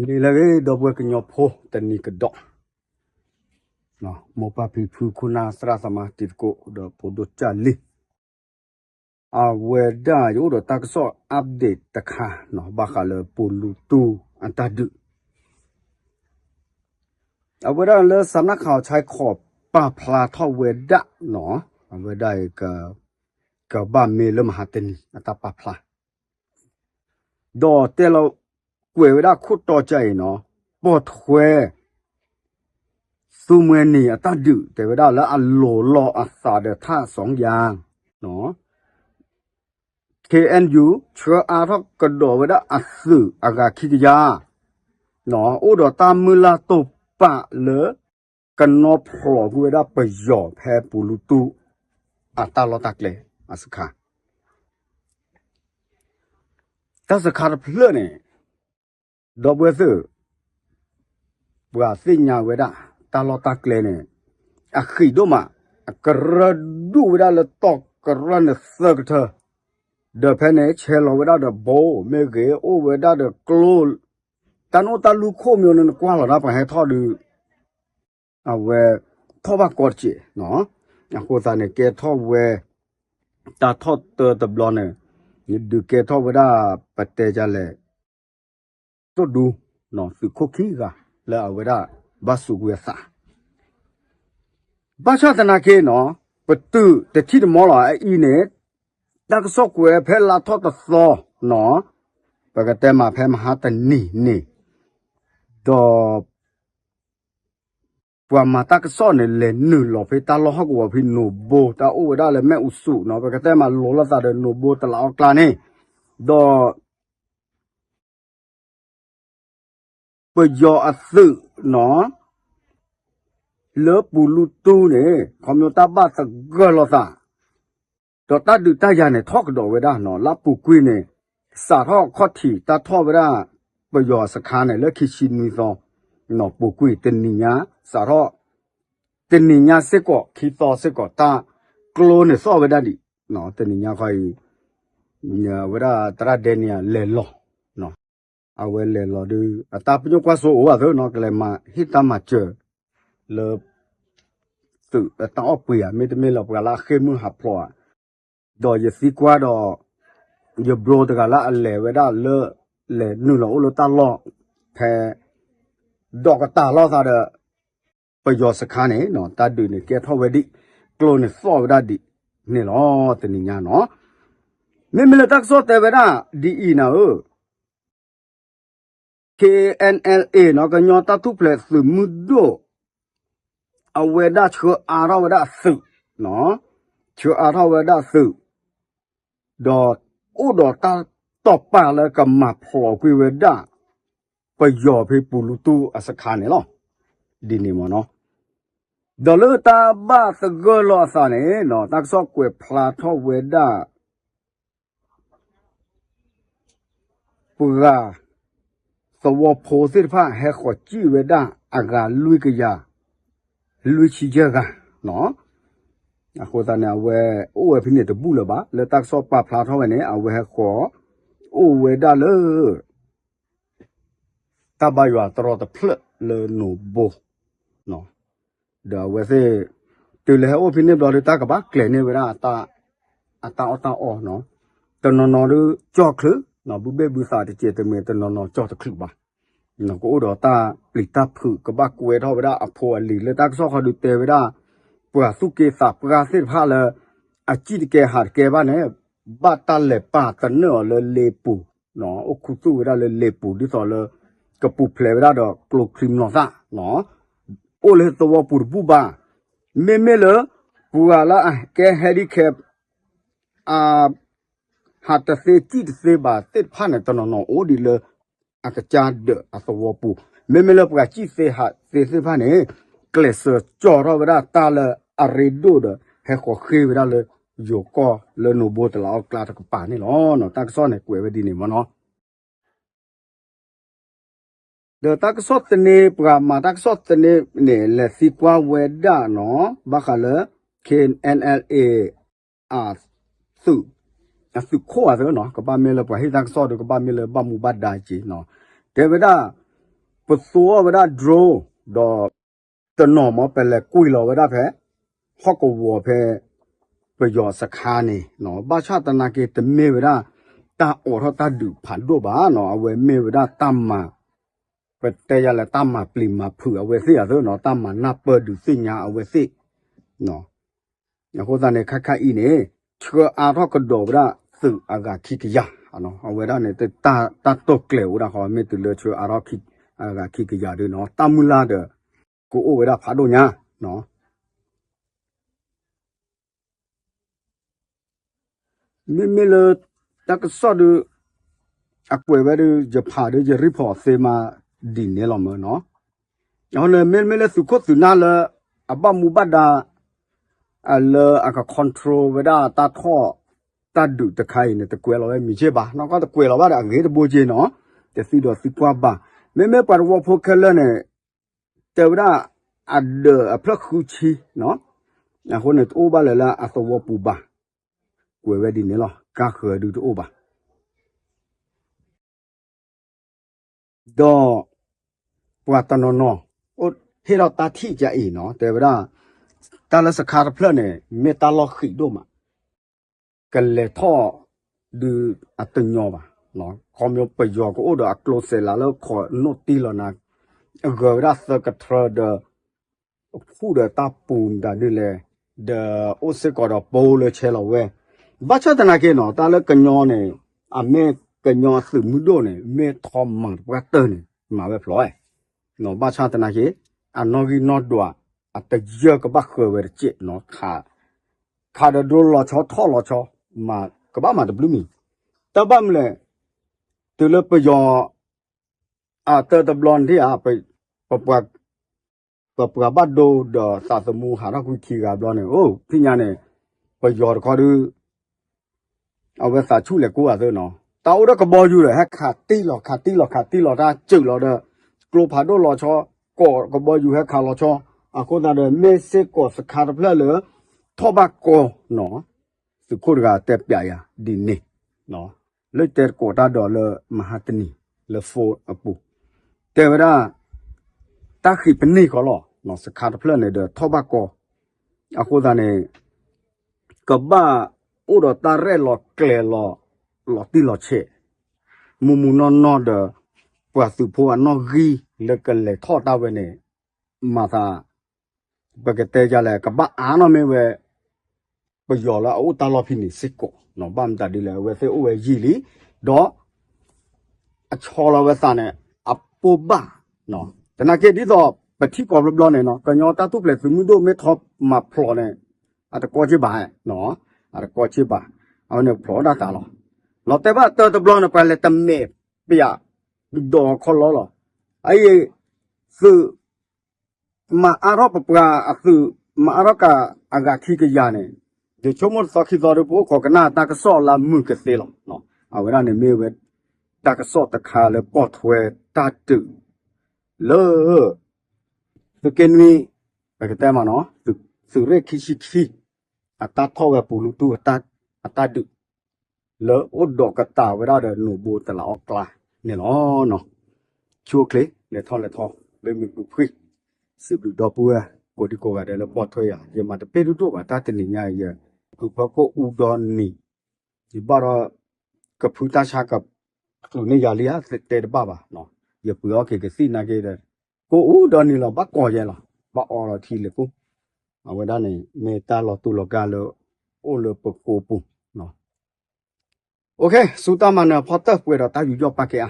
နံၤလၢအဂ့ၤ ဒီပုၢ်ဝဲၢ်ကညီဖိ တနံၤကဒီး, မိၢ်ပၢ်ဖံဖု ခိၣ်နၢ်သရၣ်သမါ တံၤသကိး ဒီးဖိဒိၣ်ကၢ်လံၤ, အဝဲဒၣ်ယအိၣ်ဒီးတၢ်ကစီၣ် update တခါနီၤ ဘၣ်ဃးလၢပူၤလူတူၢ်အတၢ်ဒုး အဝဲဒၣ်လၢ စးနၣ်ခးအီၤ ဆဲးခီး ပာ်ဖျါထီၣ်ဝဲဒၣ်နီၤ, အဝဲဒၣ်အံၤ ကဘၣ်မ့ၢ်လၢမဟါတနံၤအတၢ်ပာ်ဖျါ ဒီးတဲလီၤကွဲးဝဲဒၣ်ခိၣ်တီကၢအံၤနီၤ, ပိာ်ထွဲ သူမှဲနံၤအတၢ်ဒုး တဲဝဲဒၣ်လၢအလိၤလီၤအသးဒီးထၣ်စီယါ ခ့ၣ်အဲၣ်ယူၣ် ဆှၢအါထီၣ်ကဒီးဝဲဒၣ်အသုးအဂၤခံကယၤ, အိၣ်ဒီးတၢ်မုၢ်လၢ်တိာ်ပာ်လၢ ကနီၣ်ဖျိးကွံာ်ဝဲဒၣ်ပယီၤဖဲပူၤလူတူၢ် အတၢ်လီၢ်တၢ်ကျဲအစခါ တၢ်စခါတဖျၢၣ်န့ၣ် ဒီပုၢ်ဝဲၢ်သ့ၣ် ပှၤသ့ၣ်ညါဝဲဒၣ် တၢ်လီၢ်တၢ်ကျဲန့ၣ် အဃံးဒိၣ်မး, အကရၢၢ်ဒူၣ်ဝဲဒၣ်လၢတီၢ်ကရၢၢ်န့ၣ်သၢကထၢ, ဒီးဖဲန့ၣ် ဆဲးလီၤဝဲဒၣ်ဒီးဘိမ့ၢ်ဂ့ၤ အိၣ်ဝဲဒၣ်ဒီးကျိ, တၢ်နအိၣ်တၢ်လူၢ်ခိၣ်မ့ၢ်န့ၣ် နကွၢ်လီၤဒၣ်ပှၤဟဲထီၣ်ဒုး အဝဲ ထီၣ်ဘၣ်ကီတစဲး, အဃိသတးန့ၣ် ကဲထီၣ်ဝဲ တၢ်ထီၣ်တၢတဘျီန့ၣ် ယဒုးကဲထီၣ်ဝဲဒၣ် ပတဲဒ်လဲၣ် တိၢ်ဒူ သုးခိၣ်ခံဂၤ လၢအဝဲဒၣ် ဘၣ်စူးကွံာ်အသး ဘၣ်ဆၣ်သနာ်က့နီၤ ပတုာ်တထံၣ်တမီလီၤ အအံၤန့ၣ် တၢ်ကစီၣ်ကွဲးဖဲလါထီၣ်တသီနီၤ ပကတဲမးဖဲမဟါတနံၤန့ၣ် ဒီး ပှၤမၤတၢ်ကစီၣ်န့ၣ် လဲၤနုာ်လီၤဖဲတၢ်လီၢ်ဟီၣ်ကဝီၤဖဲနိၣ်ဘိ တၢ်အိၣ်ဝဲဒၣ်လၢမ့ၣ်အူစူးနီၤ ပကတဲမးလိၤလိာ်သးဒီးနိၣ်ဘိတလးအီၣ်ကျါန့ၣ် ဒီး ပယီၤအသုးနီၤ လၢပူၤလူတူၢ်န့ၣ် ခီဖျိတၢ်ဘၣ်သဂၢၢ်လိာ်သး ဒီးတၢ်ဒုးတၢ်ယၤန့ၣ် ထီၣ်ကဒီးဝဲဒၣ်နီၤ လၢပူၤကွံာ်န့ၣ် စးထီၣ်ခီၣ်ထံးတၢ်ထီၣ်ဝဲဒၣ် ပယီၤစခါန့ၣ် လၢခံဆံနွံသီ ပူၤကွံာ်တနံၤညါ စးထီၣ် တနံၤညါစ့ၢ်ကီး ခံသီစ့ၢ်ကီး တၢ်ကျိန့ၣ်သီၣ်ဝဲဒၣ်ဒံး တနံၤညါခီအံၤ ဝဲဒၣ်သရၣ်ဒဲနံၤ လဲၤလီၤ အဝဲလဲၤလီၤဒုး အတၢ်ပညိၣ်ကွၢ်စိအိၣ်အသးနီၤ ကလဲၤမၤဟ့ၣ်တၢ်မၤစၢၤ လၢ သုးအတၢ်အီၣ်ပှ့ၤဧါ မ့တမ့ၢ်လၢပှၤလၢအဃ့ၢ်မုၢ်ဟးဖျိးဧါ ဒီးယသံကွၢ်ဒီး ယဘျိတဂၤလၢအလဲၤဝဲဒၣ်လၢ လဲၤနုာ်လီၤအိၣ်လၢတၢ်လီၢ် ဖဲ ဒီးကတၢ်လိာ်သးဒီး ပယီၤစခါန့ၣ် တၢ်ဒုးန့ၣ်ကဲထီၣ်ဝဲဒံး ကျိန့ၣ်သီၣ်ဝဲဒၣ်ဒံးန့ၣ်လီၤ တနံၤညါနီၤ မ့မ့ၢ်လၢတၢ်ကစီၣ်တဲဝဲဒၣ်ဒ်အံၤနၤဧၢ ခ့ၣ် အဲၣ် အဲၣ် လ် အ့ၣ် နီၤ ကညီတၢ်ထူၣ်ဖျဲးသုးမုၢ်ဒိၣ် အဝဲဒၣ်ဆှၢအါထီၣ်ဝဲဒၣ်အသုး ဆှၢအါထီၣ်ဝဲဒၣ်အသုး ဒီးအိၣ်ဒီးတၢ်တိာ်ပာ်လၢကမၤဖျိးကွံာ်ဝဲဒၣ် ပယီၤဖဲပူၤလူတူၢ်အစခါန့ၣ်လီၤ ဒ်န့ၣ်မ့ၢ်နီၤ ဒီးလၢတၢ်ဘၣ်သဂၢၢ်လိာ်အသးန့ၣ် တၢ်ကစီၣ်ကွဲးဖျါထီၣ်ဝဲဒၣ် ပှၤ သဝီဖိသ့ၣ်တဖၣ်ဟဲဃီၤစံၣ်ဝဲဒၣ်အဂၤလွံၢ်ကယၤ လွံၢ်ဆံယဲၢ်ဂၤ အဃိသတးန့ၣ် အဝဲအိၣ်ဝဲဖဲန့ၣ်တဘူၣ်လၢၤဘၣ် လၢတၢ်ကစီၣ်ပာ်ဖျါထီၣ်ဝဲန့ၣ် အဝဲဟဲဃီၤ အိၣ်ဝဲဒၣ်လၢ တၢ်ဘါယွၤတရီတဖျၢၣ်လၢနိၣ်ဘိ ဒီးအဝဲသ့ၣ် တုၤလၢဟဲအိၣ်ဖဲန့ၣ်ဘျီဒီး တၢ်ကဘၣ်ကျဲၤန့ၢ်ဝဲဒၣ် အတၢ်အီၣ်တၢ်အီနီၤ တနီၤနီၤဒီးကၠီၣ်ချုး ဘုဘ့ၣ်ဘုသးတကဲးတမံၤ တနီၤနီၤကၠီၣ်တချုးဘၣ် ကအိၣ်ဒီးတၢ်ပျံၤတၢ်ဖုး ကဘၣ်ကွဲထီၣ်ဝဲဒၣ်အဖိအလံၤ လၢတၢ်ကစီၣ်ခီဒုးတဲဝဲဒၣ် ပှၤသူၣ်က့သးပှၢ်သ့ၣ်တဖၣ်လၢ အစံၣ်တကဲဟးတကဲဘၣ်န့ၣ် ဘၣ်တၢ်လဲၤပာ်သနၢၣ်အီၤလၢလ့ပူၤ အိၣ်ခူသူၣ်ဝဲဒၣ်လၢလ့ပူၤ ဒ်သိးလၢ ကပူၤဖျဲးဝဲဒၣ်ဒီးကျိချံမျိာ်သၣ် အိၣ်လၢသဝီပူၤတဘူၣ်ဘၣ် မ့မ့ၢ်လၢ ပှၤလၢအကဲ handicap အ ဟးတသ့စံၣ်တသ့ဘၣ်သ့ၣ်တဖၣ်န့ၣ် တနီၤနီၤအိၣ်ဒံးလၢ အကစၢ်ဒၢးအသဝီပူၤ မ့မ့ၢ်လၢပှၤစံၣ်သ့ဟးသ့သ့ၣ်တဖၣ်န့ၣ် ကျဲးစၢးကၠီထီၣ်ဝဲဒၣ်တၢ်လၢအရ့ဒိၣ်ဒီး ဟဲဃီၤဃ့ဝဲဒၣ်လၢ ယိၤကီၢ်လၢနိၣ်ဘိတလးအီၣ်ကျါတကပၤန့ၣ်လီၤ. တၢ်ကစီၣ်န့ၣ်ကွဲးဝဲဒ်န့ၣ်မ့ၢ်နီၤ ဒီးတၢ်ကစီၣ်သန့ ပှၤမၤတၢ်ကစီၣ်သန့န့ၣ် လဲၤသံကွၢ်ဝဲဒၣ်နီၤ ဘၣ်ဃးလၢ ခ့ၣ်အဲၣ်အဲၣ်လ်အ့ၣ် အသုး အသုးခိၣ်အသးနီၤ ကဘၣ်မ့ၢ်လၢပှၤဟ့ၣ်တၢ်ကစီၣ်ဒီး ကဘၣ်မ့ၢ်လၢဘၣ်မူဘၣ်ဒါက့ၤနီၤ တဲဝဲဒၣ် ပသိအီၣ်ဝဲဒၣ် drone ဒီး တနီၤမ့ၢ် ပလဲၤကွံာ်လီၤဝဲဒၣ်ဖဲ ဟီၣ်ကဝီၤဖဲ ပယီၤစခါန့ၣ်နီၤ, ဘၣ်ဆၣ်သနာ်က့တမ့ၢ်ဝဲဒၣ် တၢ်အိးထီၣ်တၢ်ဒုးဖးဒိၣ်ဘၣ်နီၤ, အဝဲမ့ၢ်ဝဲဒၣ်တၢ်မၤ ပတဲယၤလဲၣ် တၢ်မၤပျံၤမၤဖုးအဝဲသ့ၣ်အသိးနီၤ, တၢ်မၤနၢ်ပၢၢ်ဒုးသ့ၣ်ညါအဝဲသ့ၣ် အဃိသတးန့ၣ် ခါခါအံၤန့ၣ် ဆှၢအါထီၣ်ကဒီးဝဲဒၣ်သုးအဂၤခံကယၤ, အဝဲဒၣ်န့ၣ် တၢ်တိာ်ကျဲၤအိၣ်ဒၣ်ဃီ မ့ၢ်တုၤလၢဆှၢအါထီၣ် အဂၤခံကယၤဒုးနီၤ, တၢ်မုၢ်လၢ်ဒီး ကအိၣ်ဝဲဒၣ်ဖးဒိၣ်ညါ မ့မ့ၢ်လၢ တၢ်ကစီၣ်ဒုး အကွဲးဝဲဒုး ယဖးဒုး ယreportသ့မးဒ်န့ၣ်လီၤမၢ်နီၤ, အဃိန့ၣ် မ့မ့ၢ်လၢသုးခိၣ်သုးနၢ်လၢ အဘၣ်မူဘၣ်ဒါ လၢအကcontrolဝဲဒၣ်တၢ်ထီၣ် တၢ်ဒုးတခါအံၤန့ၣ် တကွဲးလီၤဝဲမံၤက့ဘၣ်, နီၢ်ကီၢ်တကွဲးလီၤဘၣ်ဒီးအဂ့ၤတဘိက့နီၤ, တသံဒီးသံကွၢ်ဘၣ်, မ့မ့ၢ်ပှၤသဝီဖိခဲလၢာ်န့ၣ် တဲဝဲဒၣ် အဒၢးအဖျၢၣ်ဃုဆံနီၤ, အဃိန့ၣ် တအိၣ်ဘၣ်လၢၤလၢအသဝီပူၤဘၣ်, ကွဲးဝဲဒ်န့ၣ်လီၤ, ကါဃၢၤဒုးတအိၣ်ဘၣ် ဒီး ပှၤတနီၤနီၤ အိၣ်ဟ့ၣ်ထီၣ်တၢ်ထံၣ်ကအံၤနီၤ, တဲဝဲဒၣ် တၢ်လၢစခါတဖျၢၣ်န့ၣ် မ့ၢ်တၢ်လီၢ်ဃံးဒိၣ်မး, ကလဲၤထီၣ်ဒုးအတညီဘၣ်, ခီဖျိပယီၤကအိၣ်ဒီးအကျိစဲးလးလၢခီၣ်နီၣ်တံၢ်လီၤနၤ, အဂၢၤဝဲဒၣ်သၢကထြၢဒီး ဖူၣ်ဒီးတၢ်ပူၤမတၤဒ်လဲၣ်, ဒီးအိၣ်စ့ၢ်ကီးဒီးပိလၢဆဲးလီၤဝဲ, ဘၣ်ဆၣ်သနာ်က့နီၤ တၢ်လၢကညီန့ၣ် အမ့ၢ်ကညီအသုးမုၢ်ဒိၣ်န့ၣ် မ့ၢ်ထီမၤတပှၢ်တၢၢ်န့ၣ် မၤဝဲဖျိး, ဘၣ်ဆၣ်သနာ်က့ အနီၣ်ဂံၢ်နီၣ်ဒွး အတယၢၢ်ကဘၣ်ဃၢၤဝဲတစဲးနီၤ, ခးဒီးဒိလီၤဆီထီၣ်လီၤဆီ, မၤကဘၣ်မၤတဘျုးမံၤ, တၢ်ဘၣ်မနုၤလဲၣ်, တုၤလၢပယီၤ အတၢတဘျီန့ၣ်ဧါ, ပပှၤဘၣ်ဒိဒီးသးသမူဟးထီၣ်ကွံာ်ခံဂၤဘျီန့ၣ် အိၣ်ဖဲညါန့ၣ် ပယီၤတခီဒုး အဝဲသးဆူၣ်လဲၤကိးဂၤသ့နီၤ, တၢ်အိၣ်ဒီးကဘီယူၤဒီး ဟဲခးတံၢ်လီၤခးတံၢ်လီၤခးတံၢ်လီၤတၢ်စၢၤလီၤဒီး ကျိဖးဒိၣ်လီၤဆီ, ကိးကဘီယူၤဟဲခးလီၤဆီ, အဃိသတးဒီး မ့ၢ်စ့ၢ်ကီးစခါတဖျၢၣ်လၢ ထီၣ်ဘၣ်ကီနီၤ, သုးခိၣ်တဂၤတဲပျးယၤဒ်န့ၣ် လၢတဲတကိးတၢ်ဒီးလၢမဟါတနံၤ လၢ phone အပူၤ, တဲဝဲဒၣ် တၢ်ဃံးပန့ၢ်ဃီလီၤ, စခါတဖျၢၣ်န့ၣ်ဒီးထီၣ်ဘၣ်ကီ, အဃိသတးန့ၣ် ကဘၣ်အိၣ်ဒီးတၢ်ရဲၣ်လီၤကျဲၤလီၤ လီၤတံၢ်လီၤဆဲး, မုၢ်မုၢ်နီၢ်နီၢ်ဒီး ပှၤသုးဖိအနီၣ်ဂံၢ်လၢကလဲၤထီၣ်တၢ်ဝဲန့ၣ် မၤသး ပကတဲယၤလဲၣ် ကဘၣ်အါနီၢ်မ့ၢ်ဝဲ ပယီၤလၢအအိၣ်တၢ်လီၢ်ဖဲန့ၣ်စ့ၢ်ကီး, ဘၣ်မတၤဒ်လဲၣ် အဝဲသ့ၣ်အိၣ်ဝဲယံာ်လံ, ဒီး အဆီလီၤဝဲသးန့ၣ် အပိၢ်ဘၣ်, သနာ်က့ဒ်သိး ပထံၣ်ကိးဘျီဘျီန့ၣ်နီၤ ကညီတၢ်ထူၣ်ဖျဲးသုးမုၢ်ဒိၣ်မ့ၢ်ထီမၤဖျိးန့ၣ် အတကီၢ်က့ဘၣ်, အတကီၢ်က့ဘၣ်, အဝဲန့ၣ်ဖျိးဒၣ်သးလီၤ, လီၤတဲဘၣ်တၢတဘျီန့ၣ် ပှၤလဲၤတမဲာ်ပျး ဒီးခီလီလီၤ, အအံၤ သုး မၤအါထီၣ်ပပှၤအသုး မၤအါထီၣ်ကးအဂၤခံကယၤန့ၣ် ယဆိကမိၣ်တသီခံသီဒီး ပအိၣ်ခိးကနၣ်တၢ်ကစီၣ်လၢမုာ်ကသ့လီၤ. အဝဲဒၣ်န့ၣ်မ့ၢ်ဝဲ တၢ်ကစီၣ်တခါလၢပိာ်ထွဲတၢ်ဒုး လၢ သုးက့နွံ ပကတဲမးနီၤ သုးရ့ၣ်ခံဆံခံ အတၢ်ထီၣ်ဝဲပူၤလူတူၢ် အတၢ်ဒုး လၢအိၣ်ဒီးကတၢၢ်ဝဲဒၣ်ဒီးနိၣ်ဘိတလးအီၣ်ကျါန့ၣ်လီၤ. ဆူၣ်အိၣ်ချ့ လဲၤထီၣ်လဲၤထီ လၢမုၢ်ကွံာ်ဖှံ စံးဘျုးဒီပုၢ်ဝဲၢ် ကိးဒံကိးဂၤဒဲးလၢပိာ်ထွဲယၤ ယမၤတပ့ၢ်ဒိၣ်ဒိၣ်ဘၣ် တၢ်တနံၤညါအံၤ ယဖုဖၢခိၣ်အူဒီနံၤ ယဘၣ်ဒီး ကဖုတၢ်ဆါကချုးန့ၢ်ယၤလံဧါ တဲတဘၣ်ဘၣ်, ယပှ့ၤအီၣ်က့ၤကသံၣ်နာ်က့ဒီး ကိးအူဒီနံၤလီၤ ဘၣ်ကိးယဲလီၤ ဘၣ်အီလီၤထံလၢကိၣ်, အဝဲဒၣ်န့ၣ် မ့ၢ်တၢ်လီၤတူာ်လီၤကာ်လၢ အိၣ်လၢပကိးပူၤ အိၣ်ခ့ ဆူတၢ်မၤနၢၤဖီတၢၣ်ပှဲၤဒီးတၢ်ယူးယီၣ်ပာ်ကဲအါ